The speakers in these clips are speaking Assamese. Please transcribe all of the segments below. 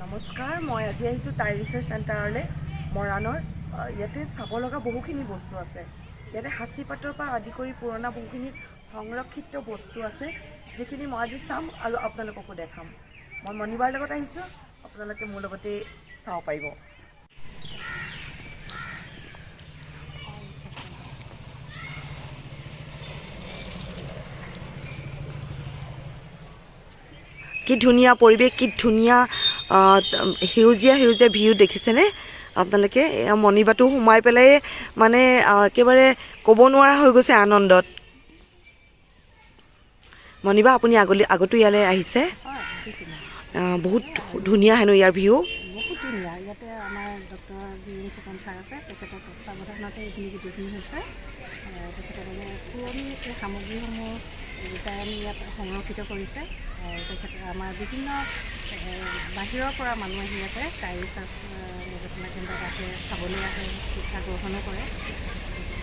নমস্কাৰ, মই আজি আহিছোঁ টাই ৰিচাৰ্চ চেণ্টাৰলৈ মৰাণৰ। ইয়াতে চাব লগা বহুখিনি বস্তু আছে। ইয়াতে সাঁচিপাতৰ পৰা আদি কৰি পুৰণা বহুখিনি সংৰক্ষিত বস্তু আছে, যিখিনি মই আজি চাম আৰু আপোনালোককো দেখাম। মই মণিবাৰ লগত আহিছোঁ, আপোনালোকে মোৰ লগতেই চাব পাৰিব। কি ধুনীয়া পৰিৱেশ, কি ধুনীয়া সেউজীয়া সেউজীয়া ভিউ দেখিছেনে আপোনালোকে? এয়া মণিবাটো সোমাই পেলাই মানে একেবাৰে ক'ব নোৱাৰা হৈ গৈছে আনন্দত। মণিবা, আপুনি আগতো ইয়ালৈ আহিছে? হয়, আহিছোঁ মই। বহুত ধুনীয়া হেনো ইয়াৰ ভিউ। বহুত ধুনীয়া। ইয়াতে আমাৰ ডক্টৰ বীৰেণ ফুকন ছাৰ আছে। তেখেতৰ তত্বাৱধানতে এইখিনি গোটেইখিনি হৈছে। তেখেতে মানে পুৰণি এই সামগ্ৰীসমূহ গোটাই আনি ইয়াত সংৰক্ষিত কৰিছে আৰু তেখেতে আমাৰ বিভিন্ন বাহিৰৰ পৰা মানুহ আহি ইয়াতে টাই ৰিচাৰ্চ গৱেষণা কেন্দ্ৰত আহে, চাবলৈ আহে, শিক্ষা গ্ৰহণো কৰে।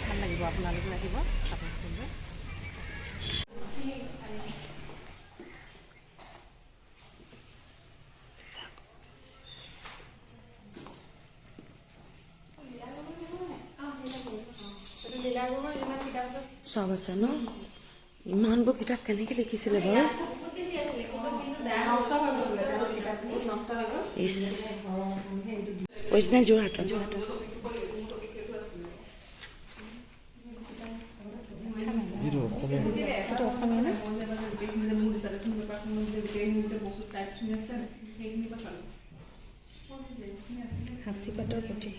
ভাল লাগিব, আপোনালোকেও আহিব চাব সকলোৱে। চব আছে ন? ইমানবোৰ কিতাপ কেনেকৈ লিখিছিলে বাৰু? ইছ, অৰিজিনেল যোৰহাটৰ। যিটো অসমীয়া। এইটো অসমীয়া নে? সাঁচিপাতৰ পুথি।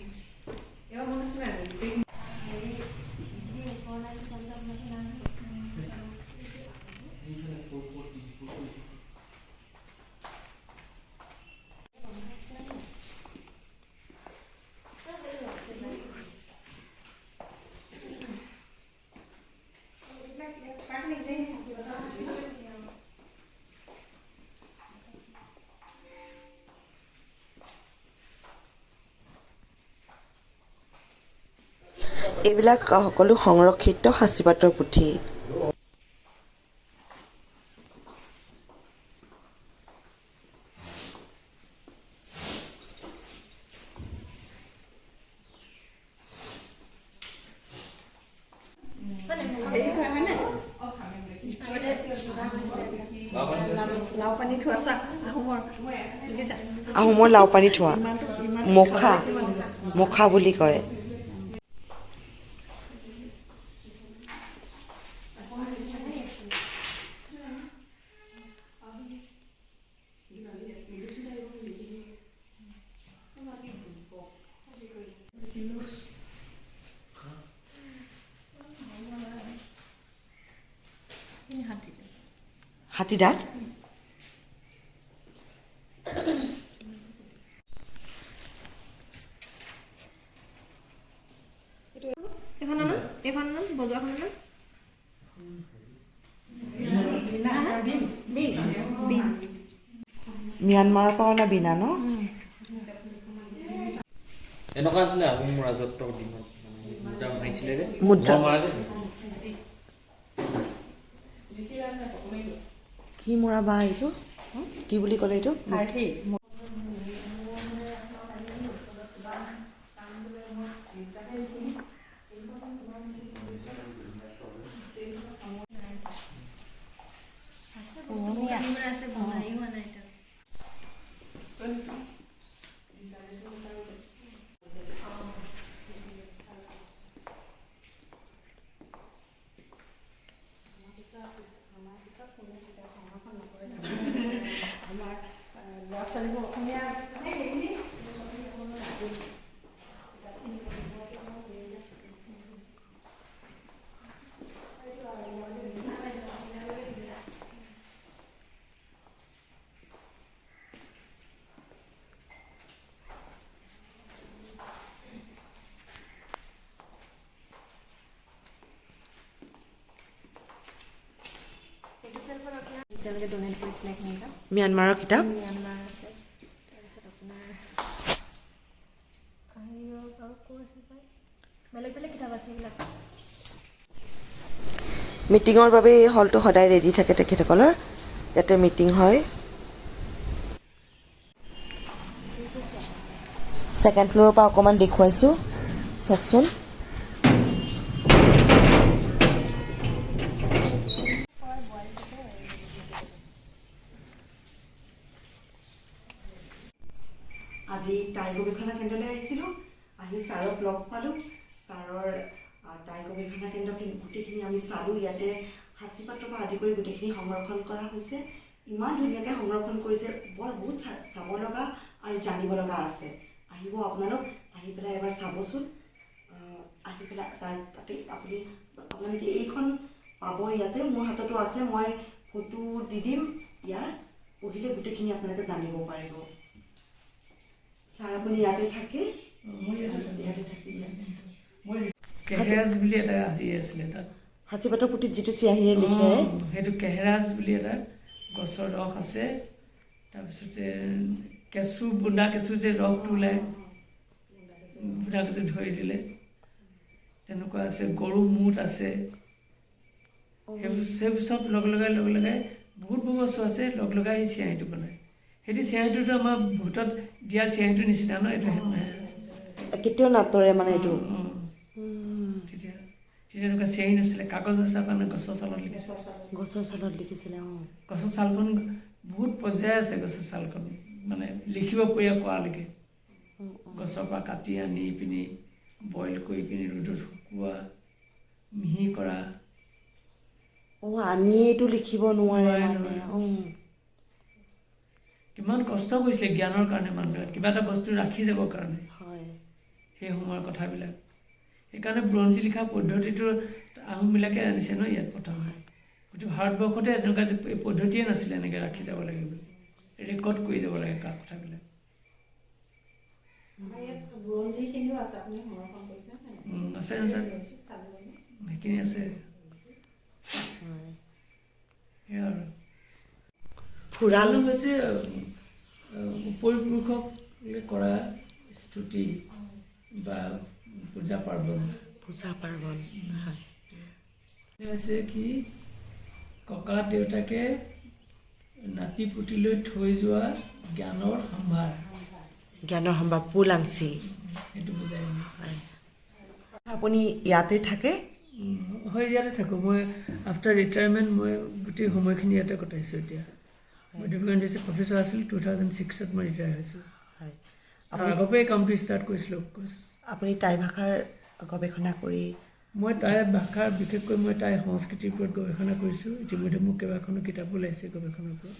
এইবিলাক সকলো সংৰক্ষিত সাঁচিপাতৰ পুথি। লাও পানী থোৱা, চোৱা, আহোমৰ দেখিছা? আহোমৰ লাও পানী থোৱা। ইমানটো ইমান। মুখা, মুখা বুলি কয়। হাতী দাঁত। এইখনৰ নাম, এইখনৰ নাম, বজোৱাখনৰ নাম? বিন, বিন। ম্যানমাৰৰ পৰা অনা বীণা ন? এনেকুৱা আছিলে আহোম ৰাজত্বৰ দিনত মানে মুদ্ৰা মাৰিছিলে যে। মুদ্ৰা। মোহৰ মাৰা যে। কি মৰা বা এইটো কি বুলি ক'লে এইটো? আৰ্হি। পুৰণীয়া। আছে, বনাই হোৱা নাই এতিয়া। আমাৰ ল'ৰা ছোৱালীবোৰ অসমীয়া মানে সেইখিনি। এইটো চেল্ফত আপোনাৰ তেওঁলোকে ডনেট কৰিছিলে এইখিনি কিতাপ। ম্যানমাৰৰ কিতাপ। ম্যানমাৰ আছে, তাৰপিছত আপোনাৰ হেৰিয়ৰ আৰু ক'ৰ আছে পাই, বেলেগ বেলেগ কিতাপ আছে এইবিলাক। মিটিঙৰ বাবে এই হলটো সদায় ৰেডি থাকে। তেখেতসকলৰ ইয়াতে মিটিং হয়। ছেকেণ্ড ফ্ল'ৰৰ পৰা অকণমান দেখুৱাইছোঁ, চাওকচোন। আজি টাই গৱেষণা কেন্দ্ৰলৈ আহিছিলোঁ। আহি ছাৰক লগ পালোঁ। ছাৰৰ টাই গৱেষণা কেন্দ্ৰখিনি গোটেইখিনি আমি চালোঁ। ইয়াতে সাঁচিপাতৰ পৰা আদি কৰি গোটেইখিনি সংৰক্ষণ কৰা হৈছে। ইমান ধুনীয়াকৈ সংৰক্ষণ কৰিছে, বৰ বহুত চাব লগা আৰু জানিব লগা আছে। আহিব আপোনালোক, আহি পেলাই এবাৰ চাবচোন। আহি পেলাই তাতে আপোনালোকে এইখন পাব। ইয়াতে মোৰ হাততো আছে, মই ফটো দি দিম। ইয়াৰ পঢ়িলে গোটেইখিনি আপোনালোকে জানিব পাৰিব। ছাৰ, আপুনি ইয়াতে থাকে? মই ইয়াতে থাকোঁ। ইয়াতে থাকি ইয়াতে। মই কেহেৰাজ বুলি এটা হেৰি আছিলে তাত। সাঁচিপাতৰ পুথিত যিটো চিয়াহীৰে লিখে। সেইটো কেহেৰাজ বুলি এটা গছৰ ৰস আছে। তাৰপিছতে কেঁচু, বুন্দা কেঁচু যে ৰসটো ওলায়, বুন্দা কেঁচু ধৰি দিলে তেনেকুৱা আছে। গৰু মুত আছে। সেইবোৰ চব লগ লগাই বহুত বহুত বস্তু আছে, লগ লগাই সেই চিয়াঁহীটো বনায়। সেইটো চিয়াঁহীটোতো আমাৰ ভোটত দিয়া চিয়াঁহীটোৰ নিচিনা ন এইটো। কেতিয়াও নাতৰে মানে এইটো। তেতিয়া তেতিয়া এনেকুৱা চিয়াঁহী নাছিলে, কাগজ আছে কাৰণে গছৰ ছালত লিখিছে। গছৰ ছালত লিখিছিলে, অঁ। গছৰ ছালখন বহুত পৰ্যায় আছে। গছৰ ছালখন মানে লিখিব পৰা কৰালৈকে গছৰ পৰা কাটি আনি পিনি বইল কৰি পিনি ৰ'দত শুকোৱা, মিহি কৰা। অঁ, আনিয়েতো লিখিব নোৱাৰে। নোৱাৰে, মানে নোৱাৰে। অঁ। কিমান কষ্ট কৰিছিলে জ্ঞানৰ কাৰণে মানুহবিলাক, কিবা এটা বস্তু ৰাখি যাবৰ কাৰণে। সেই সময়ৰ কথাবিলাক। সেইকাৰণে বুৰঞ্জী লিখা পদ্ধতিটো আহোমবিলাকে আনিছে ন ইয়াত প্ৰথম। গোটেই ভাৰতবৰ্ষতে এনেকুৱা যে এই পদ্ধতিয়ে নাছিলে, এনেকৈ ৰাখি যাব লাগে বুলি, ৰেকৰ্ড কৰি যাব লাগে কাৰ কথাবিলাক। আমাৰ ইয়াত বুৰঞ্জীখিনিও আছে, আপুনি সংৰক্ষণ কৰিছে হয় নাই? আছে নহয় তাত। চালোঁ আমি। সেইখিনি আছে। সেয়া আৰু ফুৰাল ফুৰাল হৈছে উপৰিপুৰুষক কৰা স্তুতি বা পূজা পাৰ্বণ। পূজা পাৰ্বণ, হয়। হৈছে কি, ককা দেউতাকে নাতি পুতিলৈ থৈ যোৱা জ্ঞানৰ সম্ভাৰ। জ্ঞানৰ সম্ভাৰ পুলাংচি। সেইটো বুজায়। হয়, আপুনি ইয়াতে থাকে? হয়, ইয়াতে থাকোঁ মই। আফটাৰ ৰিটায়াৰমেণ্ট মই গোটেই সময়খিনি ইয়াতে কটাইছোঁ। এতিয়া মই ডিব্ৰুগড় ইউনিভাৰ্চিটিত প্ৰফেচৰ আছিলোঁ। 2006ত মই ৰিটায়াৰ হৈছোঁ। তাৰ আগৰ পৰাই কামটো ষ্টাৰ্ট কৰিছিলোঁ, অফক'ৰ্চ। আপুনি টাই ভাষাৰ গৱেষণা কৰি মই টাই ভাষাৰ, বিশেষকৈ মই টাই সংস্কৃতিৰ ওপৰত গৱেষণা কৰিছোঁ। ইতিমধ্যে মোৰ কেইবাখনো কিতাপো ওলাইছে গৱেষণাৰ ওপৰত।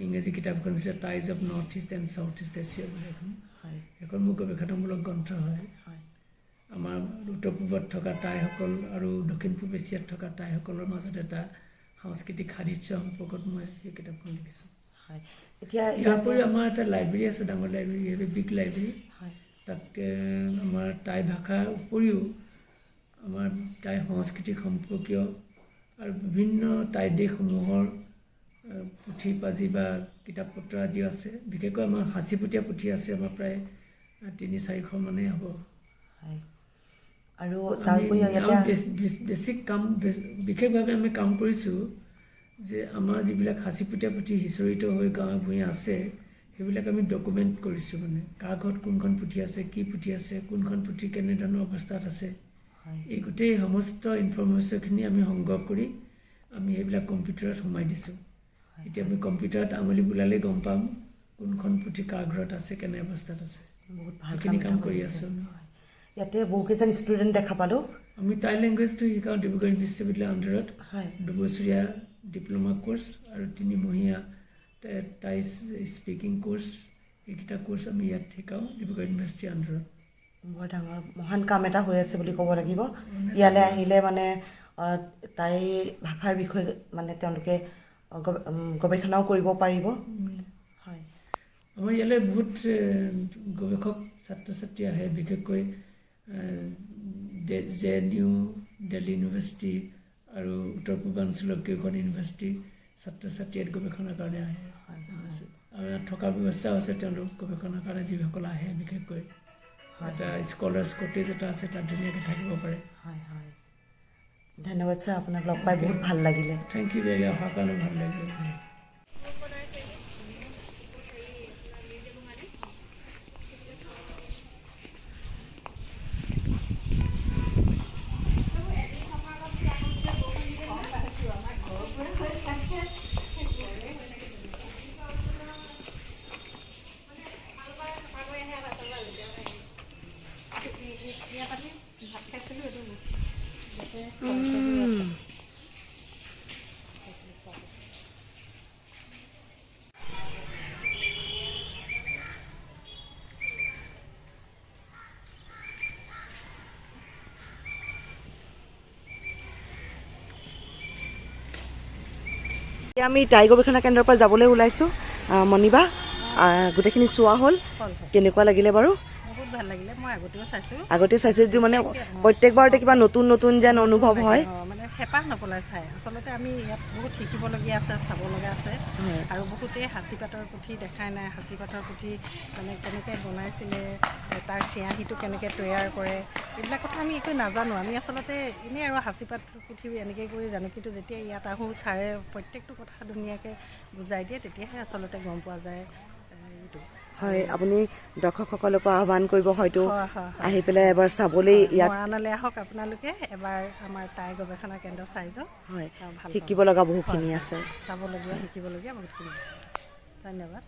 ইংৰাজী কিতাপখন আছিলে Tais of North East and South East Asia বুলি এখন। সেইখন মোৰ গৱেষণামূলক গ্ৰন্থ হয়। আমাৰ উত্তৰ পূবত থকা টাইসকল আৰু দক্ষিণ পূব এছিয়াত থকা টাইসকলৰ মাজত এটা সাংস্কৃতিক সাদৃশ্য সম্পৰ্কত মই সেই কিতাপখন লিখিছোঁ। হয়, এতিয়া ইয়াৰ ইয়াতে উপৰিও আমাৰ এটা লাইব্ৰেৰী আছে, ডাঙৰ লাইব্ৰেৰী, বিগ লাইব্ৰেৰী। তাত আমাৰ টাই ভাষাৰ উপৰিও আমাৰ টাই সংস্কৃতিক সম্পৰ্কীয় আৰু বিভিন্ন টাই দেশসমূহৰ পুথি পাজি বা কিতাপ পত্ৰ আদিও আছে। বিশেষকৈ আমাৰ সাঁচিপতীয়া পুথি আছে আমাৰ প্ৰায় 300-400 মানেই হ'ব। হয়, আৰু আমি তাৰোপৰি ইয়াতে আমি বেছিক কাম, বিশেষভাৱে আমি কাম কৰিছোঁ যে আমাৰ যিবিলাক সাঁচিপতীয়া পুথি সিঁচৰিত হৈ গাঁৱে ভূঞে আছে, সেইবিলাক আমি ডকুমেণ্ট কৰিছোঁ। মানে কাৰ ঘৰত কোনখন পুথি আছে, কি পুথি আছে, কোনখন পুথি কেনেধৰণৰ অৱস্থাত আছে, এই গোটেই সমস্ত ইনফৰ্মেশ্যনখিনি আমি সংগ্ৰহ কৰি আমি সেইবিলাক কম্পিউটাৰত সোমাই দিছোঁ। এতিয়া আমি কম্পিউটাৰত আঙুলি বুলালেই গম পাম কোনখন পুথি কাৰ ঘৰত আছে, কেনে অৱস্থাত আছে। বহুত ভাল সেইখিনি কাম কাম এটা কৰি কৰিছে। আছোঁ আমি। হয়। ইয়াতে বহুকেইজন ষ্টুডেণ্ট দেখা পালোঁ। আমি টাই লেংগুৱেজটো শিকাওঁ ডিব্ৰুগড় বিশ্ববিদ্যালয়ৰ আণ্ডাৰত। 2 বছৰীয়া ডিপ্ল'মা কোৰ্চ আৰু 3 মহীয়া টাই স্পিকিং কোৰ্চ, এইকেইটা কোৰ্চ আমি ইয়াত শিকাওঁ ডিব্ৰুগড় ইউনিভাৰ্চিটিৰ আণ্ডাৰত। বৰ ডাঙৰ মহান কাম এটা হৈ আছে বুলি ক'ব লাগিব। ইয়ালৈ আহিলে মানে তাইৰ ভাষাৰ বিষয়ে মানে তেওঁলোকে গৱেষণাও কৰিব পাৰিব, হয়। আমাৰ ইয়ালৈ বহুত গৱেষক ছাত্ৰ ছাত্ৰী আহে। বিশেষকৈ জেএনইউ, দিল্লী ইউনিভাৰ্চিটি আৰু উত্তৰ পূৰ্বাঞ্চলৰ কেইখন ইউনিভাৰ্চিটি ছাত্ৰ ছাত্ৰী ইয়াত গৱেষণাৰ কাৰণে আহে। আৰু ইয়াত থকাৰ ব্যৱস্থাও আছে তেওঁলোক গৱেষণাৰ কাৰণে যিসকল আহে। বিশেষকৈ এটা স্কলাৰ্ছ কটেজ এটা আছে, তাত ধুনীয়াকৈ থাকিব পাৰে। হয় হয় ধন্যবাদ ছাৰ, আপোনাক লগ পাই বহুত ভাল লাগিলে। Thank U very, অহাৰ কাৰণে ভাল লাগিলে। বনাইছে হেৰি আপোনাৰ মিউজিয়ামৰ কাৰণে। পাতি ভাত খাইছিলোঁ এইটো ইয়াতে। এতিয়া আমি টাই গৱেষণা কেন্দ্ৰৰ পৰা যাবলৈ ওলাইছোঁ। মণিবা, গোটেইখিনি চোৱা হ'ল? হ'ল, হ'ল। কেনেকুৱা লাগিলে বাৰু? বহুত ভাল লাগিলে। মই আগতেও চাইছোঁ। আগতে চাইছে যদিও মানে প্ৰত্যেকবাৰতে কিবা নতুন নতুন যেন অনুভৱ হয়। অঁ, মানে হেঁপাহ নপলাই চাই। আচলতে আমি ইয়াত বহুত শিকিবলগীয়া আছে, চাব লগা আছে। হয়। আৰু বহুতেই সাঁচিপাতৰ পুথি দেখাই নাই। সাঁচিপাতৰ পুথি মানে কেনেকৈ বনাইছিলে, তাৰ চিয়াঁহীটো কেনেকৈ তৈয়াৰ কৰে, এইবিলাক কথা আমি একো নাজানো। আমি আচলতে এনেই আৰু সাঁচিপাত পুথি এনেকৈ কৰি জানো, কিন্তু যেতিয়া ইয়াত আহোঁ, ছাৰে প্ৰত্যেকটো কথা ধুনীয়াকৈ বুজাই দিয়ে, তেতিয়াহে আচলতে গম পোৱা যায় এইটো। হয়, আপুনি দৰ্শকসকলকো আহ্বান কৰিব হয়তো হয় হয় হয় আহি পেলাই এবাৰ চাবলৈ ইয়াত। মৰাণলৈ আহক আপোনালোকে, এবাৰ আমাৰ টাই গৱেষণা কেন্দ্ৰ চাই যাওক। হয়। আৰু ভাল পাব। শিকিব লগা বহুখিনি হয়, আছে। চাবলগীয়া, শিকিবলগীয়া বহুতখিনি আছে। ধন্যবাদ।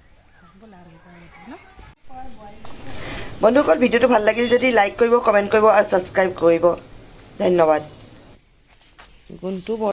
ব'লা, আমি যাওঁ এতিয়া ন। বন্ধুসকল, ভিডিঅ'টো ভাল লাগিল যদি লাইক কৰিব, কমেণ্ট কৰিব আৰু ছাবস্ক্ৰাইব কৰিব। ধন্যবাদ। গুণটো বৰ